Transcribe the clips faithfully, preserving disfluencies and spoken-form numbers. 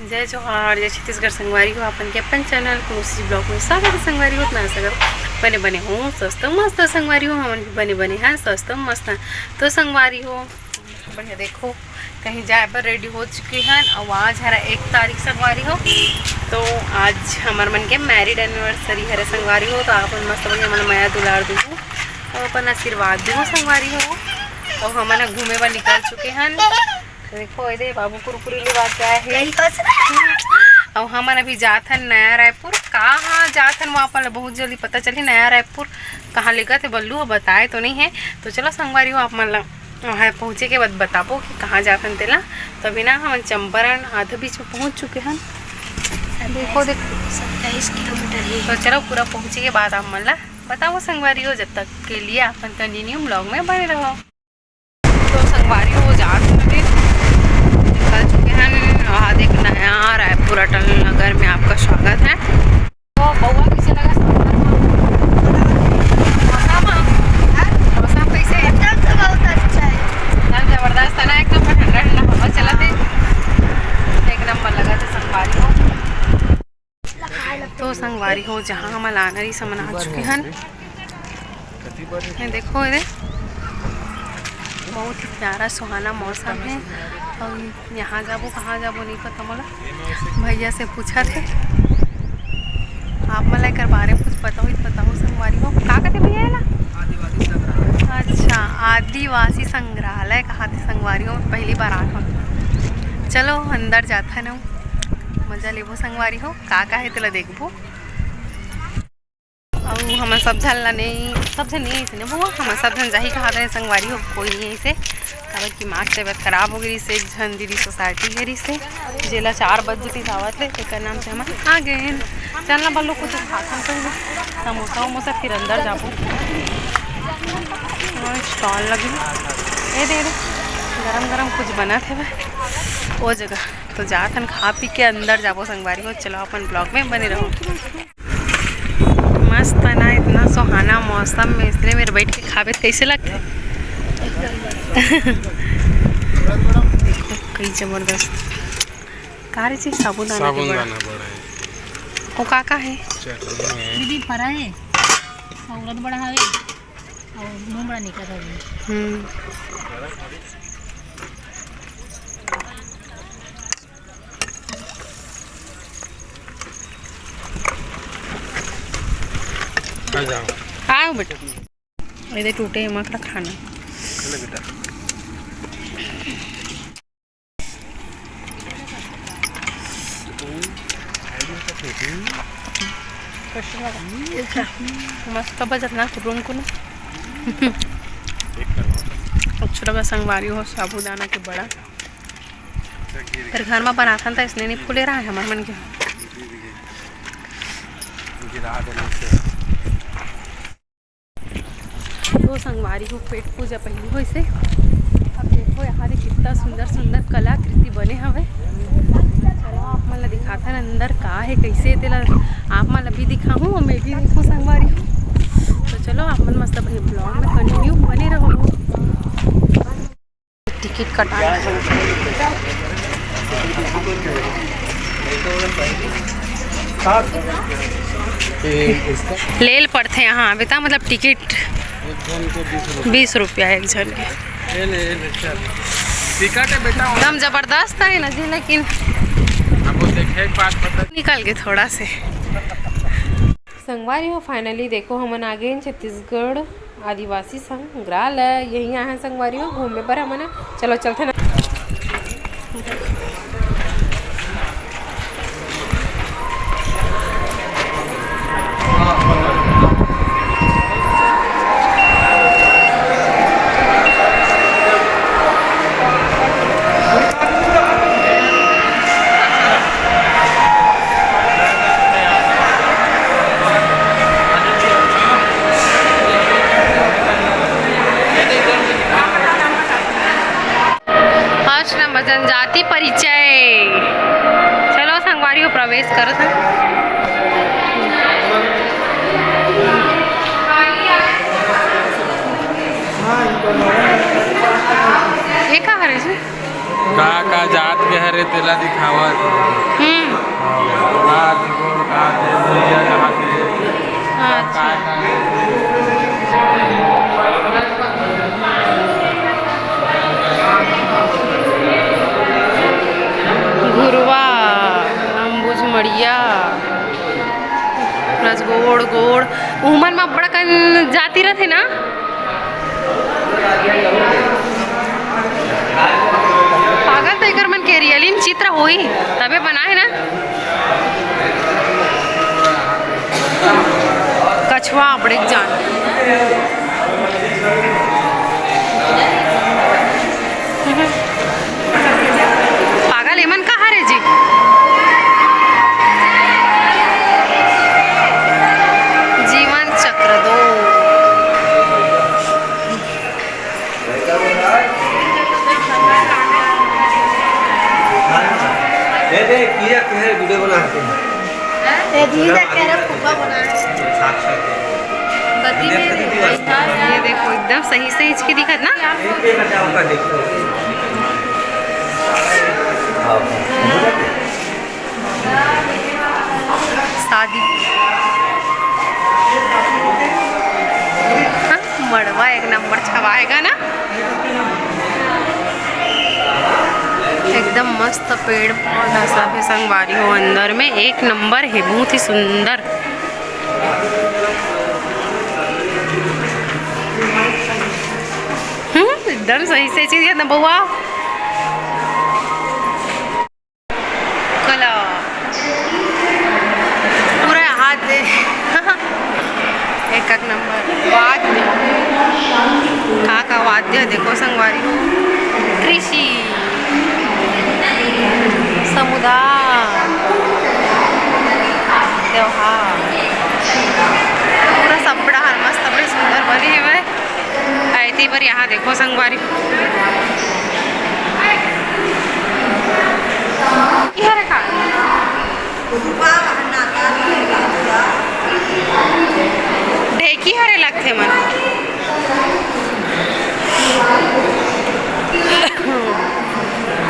जय जोहार, जय छत्तीसगढ़ संगवारी हो, आपन के अपन चैनल कुनुसी ब्लॉग में स्वागत है संगवारी हो। मैं सगर बने बने हूँ, स्वस्थ मस्त संगवारी हो, हमन भी बने बने हैं, स्वस्थ मस्त हैं। तो संगवारी हो, बढ़िया देखो, कहीं जाए बर रेडी हो चुके हैं। और आज हरा एक तारीख संगवारी हो, तो आज हमर मन के मैरिड एनिवर्सरी हरे संगवारी हो, तो आप मन मस्त बढ़िया मन मया दुलार दू और अपन आशीर्वाद दू संगवारी हो। और हमन ह घूमे बर निकल चुके हैं। देखो, ए दे बाबू कुरकुरे लेवा के आए हे। अउ हमन अभी जात हन नया रायपुर। कहाँ जात हन, वो अपन ला बहुत जल्दी पता चलही। नया रायपुर कहाँ लेगथे, बल्लू ह बताए तो नहीं है। तो चलो संगवारी हो, आप मन ला वहाँ पहुँचे के बाद बताबो कि कहाँ जात हन तेला। तो अभी ना हमन चंपारण आधा बीच में पहुँच चुके हन। देखो, देखो। सत्ताईस किलोमीटर है। तो चलो, पूरा पहुँचे के बाद आप मन ला बताबो संगवारी हो। जब तक के लिए आप मन कंटिन्यू ब्लॉग में बने रहो। तो संगवारी हो, जात हन अभी, निकल चुके हैं। आज एक नया रायपुर अटल नगर में आपका स्वागत है। तो बउआ, कैसे लगा मौसम? मौसम कैसे है? मौसम तो बहुत अच्छा है। एकदम जबरदस्त है ना, एकदम ठंडा ठंडा हवा चलत है, एक नंबर लगा थे संगवारी हो। तो संगवारी हो, जहाँ हमन ला आना रहिस, हमन आ चुके हन। ये देखो, ये बहुत ही प्यारा सुहाना मौसम है। और यहाँ जाबो, कहाँ जाबो, नहीं पता मोला। भैया से पूछा थे, आप मन ला एकर बारे में कुछ पता होही त बताओ संगवारी हो। का कहते भैया एला? अच्छा, आदिवासी संग्रहालय कहा थे संगवारी हो, पहली बार आत हन। चलो अंदर जात हन, मजा लेबो संगवारी हो, का का है तेला देखबो। अउ हमन सब झन ला नहीं, सब झन नहीं अइसे नहीं बुआ, हमन सब झन जाही कहा थे संगवारी हो, कोई नहीं अइसे, काबर कि माँ के तबीयत खराब हो गई से, एक झन दीदी सोसाइटी के रहिसे, जेला चार बजे तक आवत ले, तेकर नाम से हमन आ गए। चल ना बल्लू, कुछ खाथन पहले, समोसा वमोसा, फिर अंदर जाबो। हाँ, स्टॉल लगे, ए दे, ए दे, गरम गरम कुछ बनत हे वो जगह। तो जात हन, खा पी के अंदर जाबो संगवारी हो। चलो, अपन ब्लॉग में बने रहो। मस्त है ना, इतना सुहाना मौसम में इसने मेरे बैठ के खाबे त कैसे लगते? देखो, कई जबरदस्त। का रे चीज? साबूदाना के बड़ा। साबूदाना बड़ा है। वो का का है? चटनी है। दीदी, फरा है, और उड़द बड़ा है, और मूंग बड़ा निकला था अभी। हम्म। आ जाओ। आओ बेटा। ये दे टूटे मकड़ा खाना। ले बेटा। मस्त बजत ना कुरुम कुरुम। अच्छा लगा संगवारी हो, साबूदाना के बड़ा। फिर घर में बनाथन त इसने नहीं फूले रहा है हमार मन के। गिरा देने से। तो संगवारी हो, पेट पूजा पहली होइसे। अब देखो यहाँ दे कितना सुंदर सुंदर कलाकृति बने हवे। चलो आप मन ला दिखाथन अंदर का है, कैसे हे तेला आप मन ला भी दिखाहूँ और मैं भी देखूँ संगवारी हो। तो चलो आप मन मस्त भाई ब्लॉग में कंटिन्यू बने रहो। टिकट कटाना। लेल पड़थे यहाँ बेटा, मतलब टिकट बीस रुपया एक झन के। ले ले, ले, चल। टिकट है बेटा। एकदम जबरदस्त है ना जी, लेकिन अब वो देखे एक बात पता। निकल के थोड़ा से। संगवारी हो, finally देखो हमन आ गए छत्तीसगढ़ आदिवासी संग्रहालय। यही आए हैं संगवारी हो घूमे बर हमन। चलो चलते ना। फर्स्ट नंबर जनजाति परिचय। चलो संगवारी हो, प्रवेश करत हन। ये का हरे जी? का का जात के हरे तेला दिखावत। हम्म। हाथ गोड़ का दे, भैया कहाँ दे। अच्छा। का का दे। घुरवा, अम्बुज मड़िया, रसगोड़, गोड़, उमन म अब्बड़ कन जाति रथे ना। पागल तो एकर मन के reality म चित्र होही, तबे बनाए ना। कछुआ अब्बड़ेक जान। पागल, एमन का हरे जी? जीवन चक्र दो। दे दे, किया कहे वीडियो बना के। ये दीदा कह रहा फुग्गा बना है। अच्छा, अच्छा। कति में ये देखो, एकदम सही सही हिचकी दिखत ना। एक, एक हटा होगा, देखो। हाँ। शादी। हाँ, मड़वा एक नंबर छवाएगा ना। एकदम मस्त पेड़ पौधा सब हे संगवारी हो, अंदर में एक नंबर हे, बहुत ही सुंदर। हम्म, एकदम सही से चीज है ना बउआ। कला पूरा हाथ दे। एक एक नंबर वाद्य, का का वाद्य देखो संगवारी हो। कृषि, समुदाय, त्योहार, पूरा सब बड़ा हर मस्त, बड़े सुंदर बने हवय। अइती बर यहाँ देखो संगवारी। ये हरे का? ढेकी हरे लगथे मन।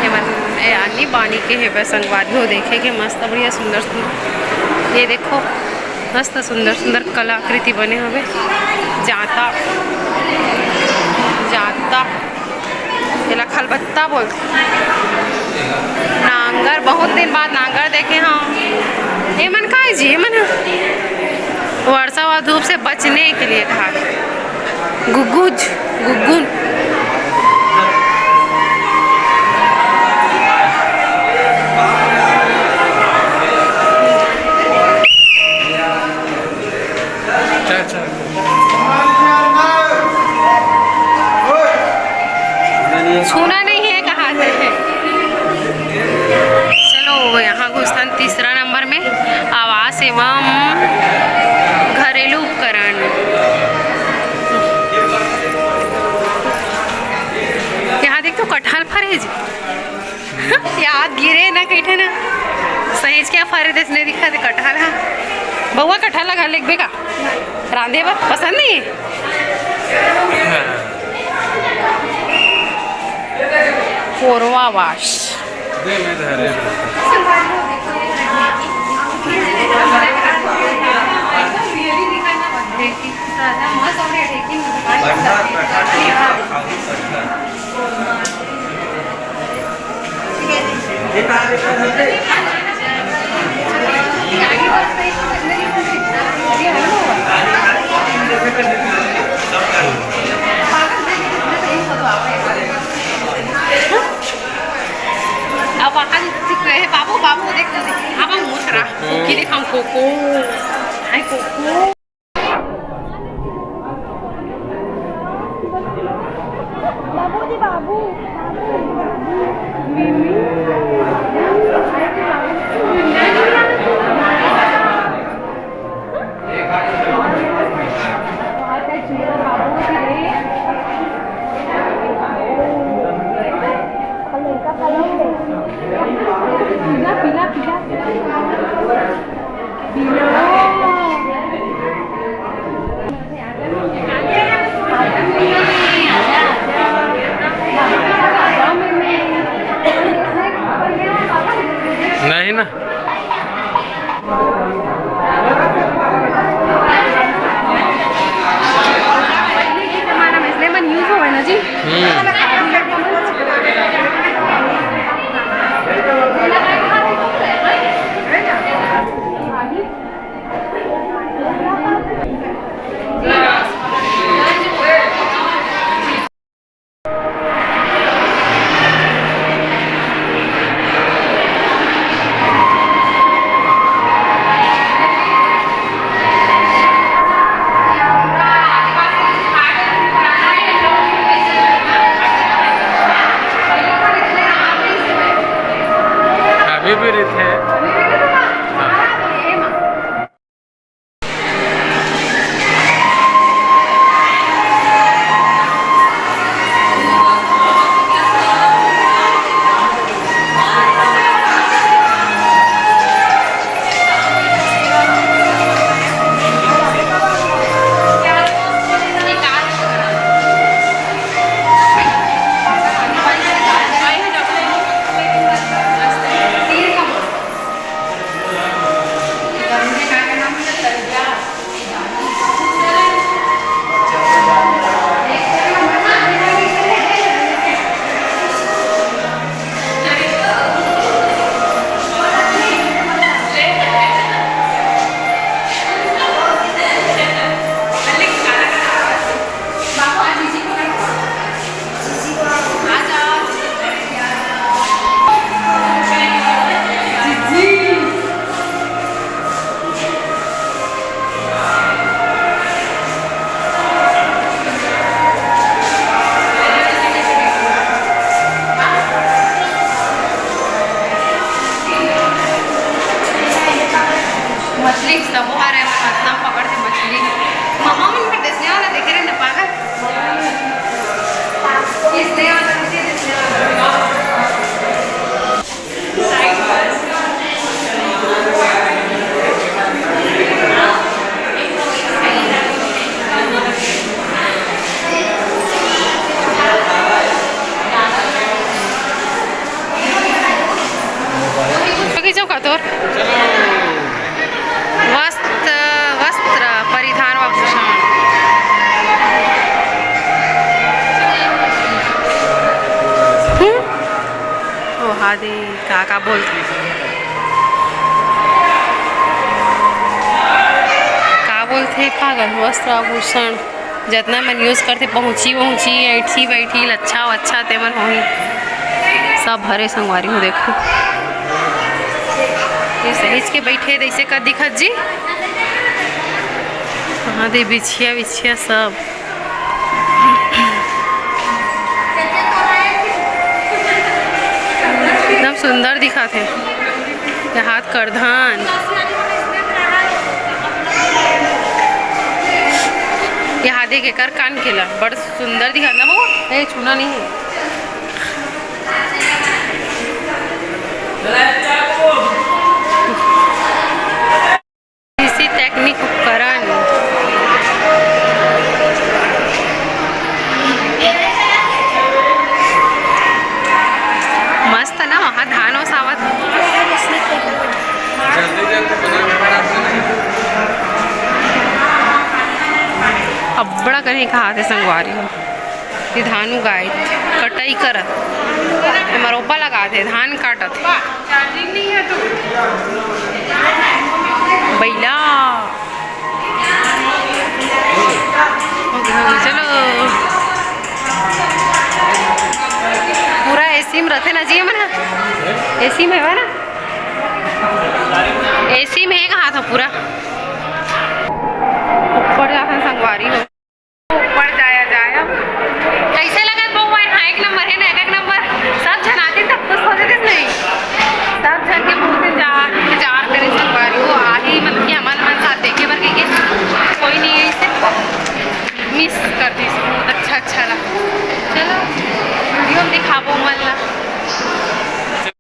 ये मन, ए, आनी बानी के हेबे संगवारी हो, देखे के मस्त बढ़िया सुंदर सुंदर। ये देखो। मस्त सुंदर सुंदर कलाकृति बने हवे। जांता, जांता, एला खलबत्ता बोलथे। नांगर, बहुत दिन बाद नांगर देखे हंव। एमन का हे जी? एमन ह वर्षा व धूप से बचने के लिए कहा। गुग्गुज, गुग्गुन। अच्छा, अच्छा। छूना नहीं है, कहा थे। चलो, यहाँ घुसथन तीसरा नंबर में, आवास एवं घरेलू उपकरण। यहाँ देख तो कटहल फरे जी। याद गिरे ना कइठे ना। सहेज के फरे देस नहीं दिखा दे कटहल हा। बउआ कटहल ला घर लेगबे का? रांधे बर पसंद नहीं है? हाँ। कोरवा वाश। दे मैं धरे। अब वहाँ से बाबू, बाबू देख, देख। अब हम मुस्कुरा। कोकी देख, हम कोको। हाय कोको। बाबू जी, बाबू। पीला, पीला, पीला। नहीं ना। पहले के जमाना में इसलिए मन use होवे ना जी। हम्म। अभी भी रहिथे। मछली सब हर है, मतलब पकड़ के मछली। मामा मन कर देसने वाला देखे रहे ना पागल। इसने वाला देखे, इसने वाला। खींचो का तोर? वस्त्र, वस्त्र परिधान व भूषण। हम्म? ओ हा दे, का, का बोलथे? का बोलथे पागल? वस्त्र आभूषण, जतना मन use करथे, पहुँची वहुँची, ऐठी बैठी, लच्छा वच्छा, तेमन होही। सब हरे संगवारी हो, देखो। ये सहेज के बैठे, जैसे का दिखत जी। हाँ दे, बिछिया, बिछिया सब। एकदम सुंदर दिखत हे। ये हाथ करधन। ये हाथ देख, एकर कान केला बड़ सुंदर दिखत ना बबू। ए, छूना नहीं है। कृषि तकनीक उपकरण। मस्त ना, वहाँ धान ओसावत। अब्बड़ा कने कहा थे संगवारी हो। ये धान उगाए, कटाई करत, एमा रोपा लगात हे, धान काटत हे। चार्जिंग नहीं है तो। बैला। चलो। पूरा एसी में रहिथे ना जी, हमन ह? एसी में हे ना? एसी में हे कहा था पूरा। ऊपर जाथन संगवारी